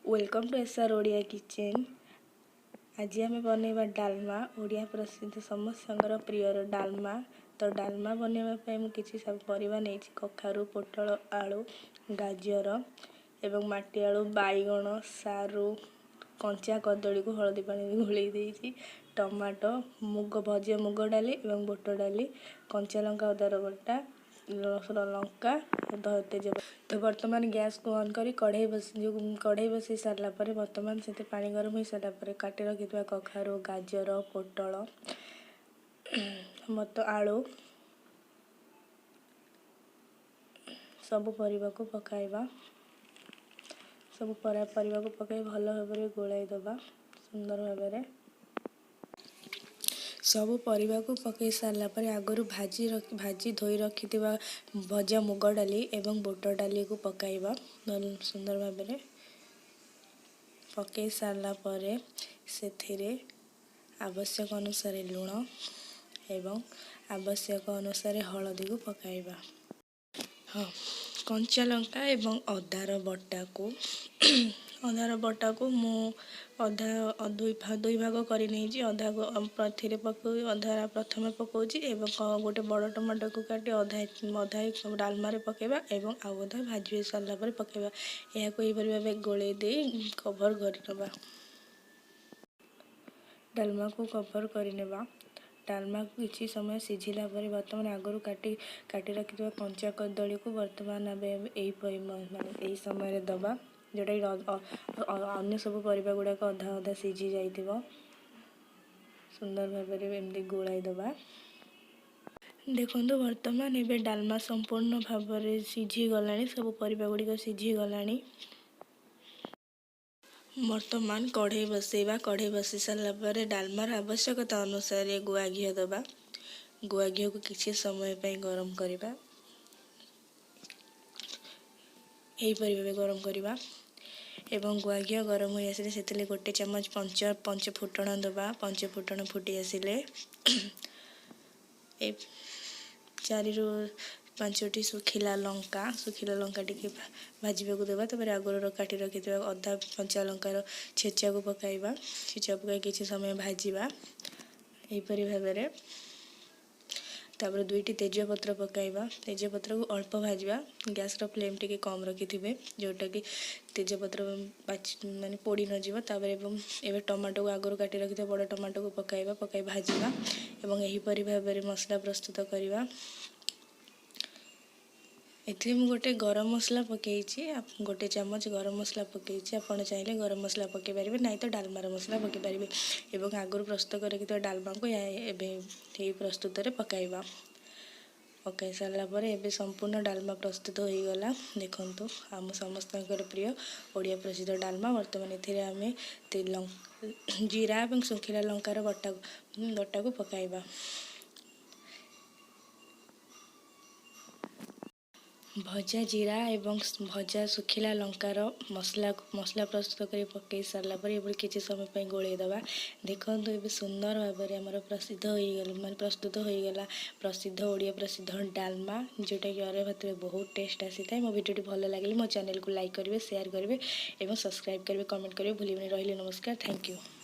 Welcome to SR Odia Kitchen। ଆଜି ଆମେ ବନେଇବା ଡାଲମା, ଓଡ଼ିଆ ପ୍ରସିଦ୍ଧ, ସମସ୍ତଙ୍କର ପ୍ରିୟର ଡାଲମା। ତ ଡାଲମା ବନେଇବା ପାଇଁ ମୁଁ କିଛି ସବୁ ପରିବା ନେଇଛି: କଖାରୁ, ପୋଟଳ, ଆଳୁ, ଗାଜର ଏବଂ ମାଟି ଆଳୁ, ବାଇଗଣ, ସାରୁ, କଞ୍ଚା କଦଳୀକୁ ହଳଦୀ ପାଣିରେ ଗୋଳେଇ ଦେଇଛି, ଟମାଟୋ, ମୁଗ, ଭଜା ମୁଗ ଡାଲି ଏବଂ ବୁଟ ଡାଲି, କଞ୍ଚା ଲଙ୍କା, ଅଦାର ବଟା, ରସୁଣ, ଲଙ୍କା, ତେଜପତ୍ର। ତ ବର୍ତ୍ତମାନ ଗ୍ୟାସ୍କୁ ଅନ୍ କରି କଢ଼େଇ ବସି ଯେଉଁ କଢ଼େଇ ବସାଇ ସାରିଲା ପରେ, ବର୍ତ୍ତମାନ ସେଥିରେ ପାଣି ଗରମ ହୋଇସାରିଲା ପରେ କାଟି ରଖିଥିବା କଖାରୁ, ଗାଜର, ପୋଟଳ ମତ ଆଳୁ ସବୁ ପରିବାକୁ ପକାଇବା। ସବୁ ପରିବାକୁ ପକାଇ ଭଲ ଭାବରେ ଗୋଳାଇ ଦେବା ସୁନ୍ଦର ଭାବରେ। ସବୁ ପରିବାକୁ ପକାଇ ସାରିଲା ପରେ ଆଗରୁ ଭାଜି ଧୋଇ ରଖିଥିବା ଭଜା ମୁଗ ଡାଲି ଏବଂ ବୁଟ ଡାଲିକୁ ପକାଇବା। ସୁନ୍ଦର ଭାବରେ ପକାଇ ସାରିଲା ପରେ ସେଥିରେ ଆବଶ୍ୟକ ଅନୁସାରେ ଲୁଣ ଏବଂ ଆବଶ୍ୟକ ଅନୁସାରେ ହଳଦୀକୁ ପକାଇବା। ହଁ, କଞ୍ଚା ଲଙ୍କା ଏବଂ ଅଦାର ବଟାକୁ ମୁଁ ଅଧା ଦୁଇ ଭାଗ କରି ନେଇଛି। ଅଧାକୁ ଏଥିରେ ପକାଇ ଅଧା ପ୍ରଥମେ ପକାଉଛି ଏବଂ ଗୋଟେ ବଡ଼ ଟମାଟୋକୁ କାଟି ଅଧା ଅଧା ଡାଲମାରେ ପକାଇବା ଏବଂ ଆଉ ଅଧା ଭାଜି ହୋଇ ସାରିଲା ପରେ ପକାଇବା। ଏହାକୁ ଏହିପରି ଭାବେ ଗୋଳେଇ ଦେଇ କଭର୍ କରିନେବା। ଡାଲମାକୁ କଭର୍ କରିନେବା। ଡାଲମାକୁ କିଛି ସମୟ ସିଝିଲା ପରେ ବର୍ତ୍ତମାନ ଆଗରୁ କାଟି କାଟି ରଖିଥିବା କଞ୍ଚା କଦଳୀକୁ ବର୍ତ୍ତମାନ ଆମେ ଏହି ମାନେ ଏହି ସମୟରେ ଦେବା, ଯେଉଁଟାକି ଅନ୍ୟ ସବୁ ପରିବା ଗୁଡ଼ାକ ଅଧା ଅଧା ସିଝି ଯାଇଥିବ। ସୁନ୍ଦର ଭାବରେ ଏମିତି ଗୋଳାଇ ଦେବା। ଦେଖନ୍ତୁ, ବର୍ତ୍ତମାନ ଏବେ ଡାଲମା ସମ୍ପୂର୍ଣ୍ଣ ଭାବରେ ସିଝିଗଲାଣି, ସବୁ ପରିବା ଗୁଡ଼ିକ ସିଝିଗଲାଣି। ବର୍ତ୍ତମାନ କଢ଼େଇ ବସେଇବା। କଢ଼େଇ ବସେଇ ସାରିଲା ପରେ ଡାଲମାର ଆବଶ୍ୟକତା ଅନୁସାରେ ଗୁଆ ଘିଅ ଦେବା। ଗୁଆ ଘିଅକୁ କିଛି ସମୟ ପାଇଁ ଗରମ କରିବା। ଏହିପରି ଭାବେ ଗରମ କରିବା ଏବଂ ଗୁଆ ଘିଅ ଗରମ ହୋଇ ଆସିଲେ ସେଥିରେ ଗୋଟେ ଚାମଚ ପଞ୍ଚ ପଞ୍ଚ ଫୁଟଣ ଦେବା। ପଞ୍ଚ ଫୁଟଣ ଫୁଟି ଆସିଲେ ଏ 4ରୁ 5ଟି ଶୁଖିଲା ଲଙ୍କା, ଶୁଖିଲା ଲଙ୍କା ଟିକେ ଭାଜିବାକୁ ଦେବା। ତାପରେ ଆଗରୁ କାଟି ରଖିଥିବା ଅଦା, କଞ୍ଚା ଲଙ୍କାର ଛେଚାକୁ ପକାଇବା। ଛେଚା ପକାଇ କିଛି ସମୟ ଭାଜିବା ଏହିପରି ଭାବରେ। ତାପରେ ଦୁଇଟି ତେଜପତ୍ର ପକାଇବା। ତେଜପତ୍ରକୁ ଅଳ୍ପ ଭାଜିବା। ଗ୍ୟାସ୍ର ଫ୍ଲେମ୍ ଟିକେ କମ୍ ରଖିଥିବେ, ଯେଉଁଟାକି ତେଜପତ୍ର ମାନେ ପୋଡ଼ି ନଯିବ। ତାପରେ ଏବଂ ଏବେ ଟମାଟୋକୁ, ଆଗରୁ କାଟି ରଖିଥିବା ବଡ଼ ଟମାଟୋକୁ ପକାଇବା। ପକାଇ ଭାଜିବା ଏବଂ ଏହିପରି ଭାବରେ ମସଲା ପ୍ରସ୍ତୁତ କରିବା। ଏଥିରେ ମୁଁ ଗୋଟେ ଗରମ ମସଲା ପକାଇଛି, ଗୋଟେ ଚାମଚ ଗରମ ମସଲା ପକାଇଛି। ଆପଣ ଚାହିଁଲେ ଗରମ ମସଲା ପକାଇ ପାରିବେ, ନାହିଁ ତ ଡାଲମାର ମସଲା ପକାଇ ପାରିବେ। ଏବଂ ଆଗରୁ ପ୍ରସ୍ତୁତ କରି ରଖିଥିବା ଡାଲମାକୁ ଏବେ ଏହି ପ୍ରସ୍ତୁତରେ ପକାଇବା। ପକାଇ ସାରିଲା ପରେ ଏବେ ସମ୍ପୂର୍ଣ୍ଣ ଡାଲମା ପ୍ରସ୍ତୁତ ହୋଇଗଲା। ଦେଖନ୍ତୁ, ଆମ ସମସ୍ତଙ୍କର ପ୍ରିୟ ଓଡ଼ିଆ ପ୍ରସିଦ୍ଧ ଡାଲମା। ବର୍ତ୍ତମାନ ଏଥିରେ ଆମେ ତେଲ, ଜିରା ଏବଂ ଶୁଖିଲା ଲଙ୍କାର ବଟାକୁ ପକାଇବା। ଭଜା ଜିରା ଏବଂ ଭଜା ଶୁଖିଲା ଲଙ୍କାର ମସଲା ପ୍ରସ୍ତୁତ କରି ପକାଇ ସାରିଲା ପରେ ଏଭଳି କିଛି ସମୟ ପାଇଁ ଗୋଳେଇ ଦେବା। ଦେଖନ୍ତୁ, ଏବେ ସୁନ୍ଦର ଭାବରେ ଆମର ପ୍ରସିଦ୍ଧ ହୋଇଗଲା, ମାନେ ପ୍ରସ୍ତୁତ ହୋଇଗଲା ପ୍ରସିଦ୍ଧ ଓଡ଼ିଆ ପ୍ରସିଦ୍ଧ ଡାଲମା, ଯେଉଁଟାକି ଅରୁଆ ଭାତରେ ବହୁତ ଟେଷ୍ଟ ଆସିଥାଏ। ମୋ ଭିଡ଼ିଓଟି ଭଲ ଲାଗିଲେ ମୋ ଚ୍ୟାନେଲକୁ ଲାଇକ୍ କରିବେ, ସେୟାର କରିବେ ଏବଂ ସବସ୍କ୍ରାଇବ୍ କରିବେ, କମେଣ୍ଟ କରିବେ ଭୁଲିବେନି। ରହିଲି, ନମସ୍କାର, thank you.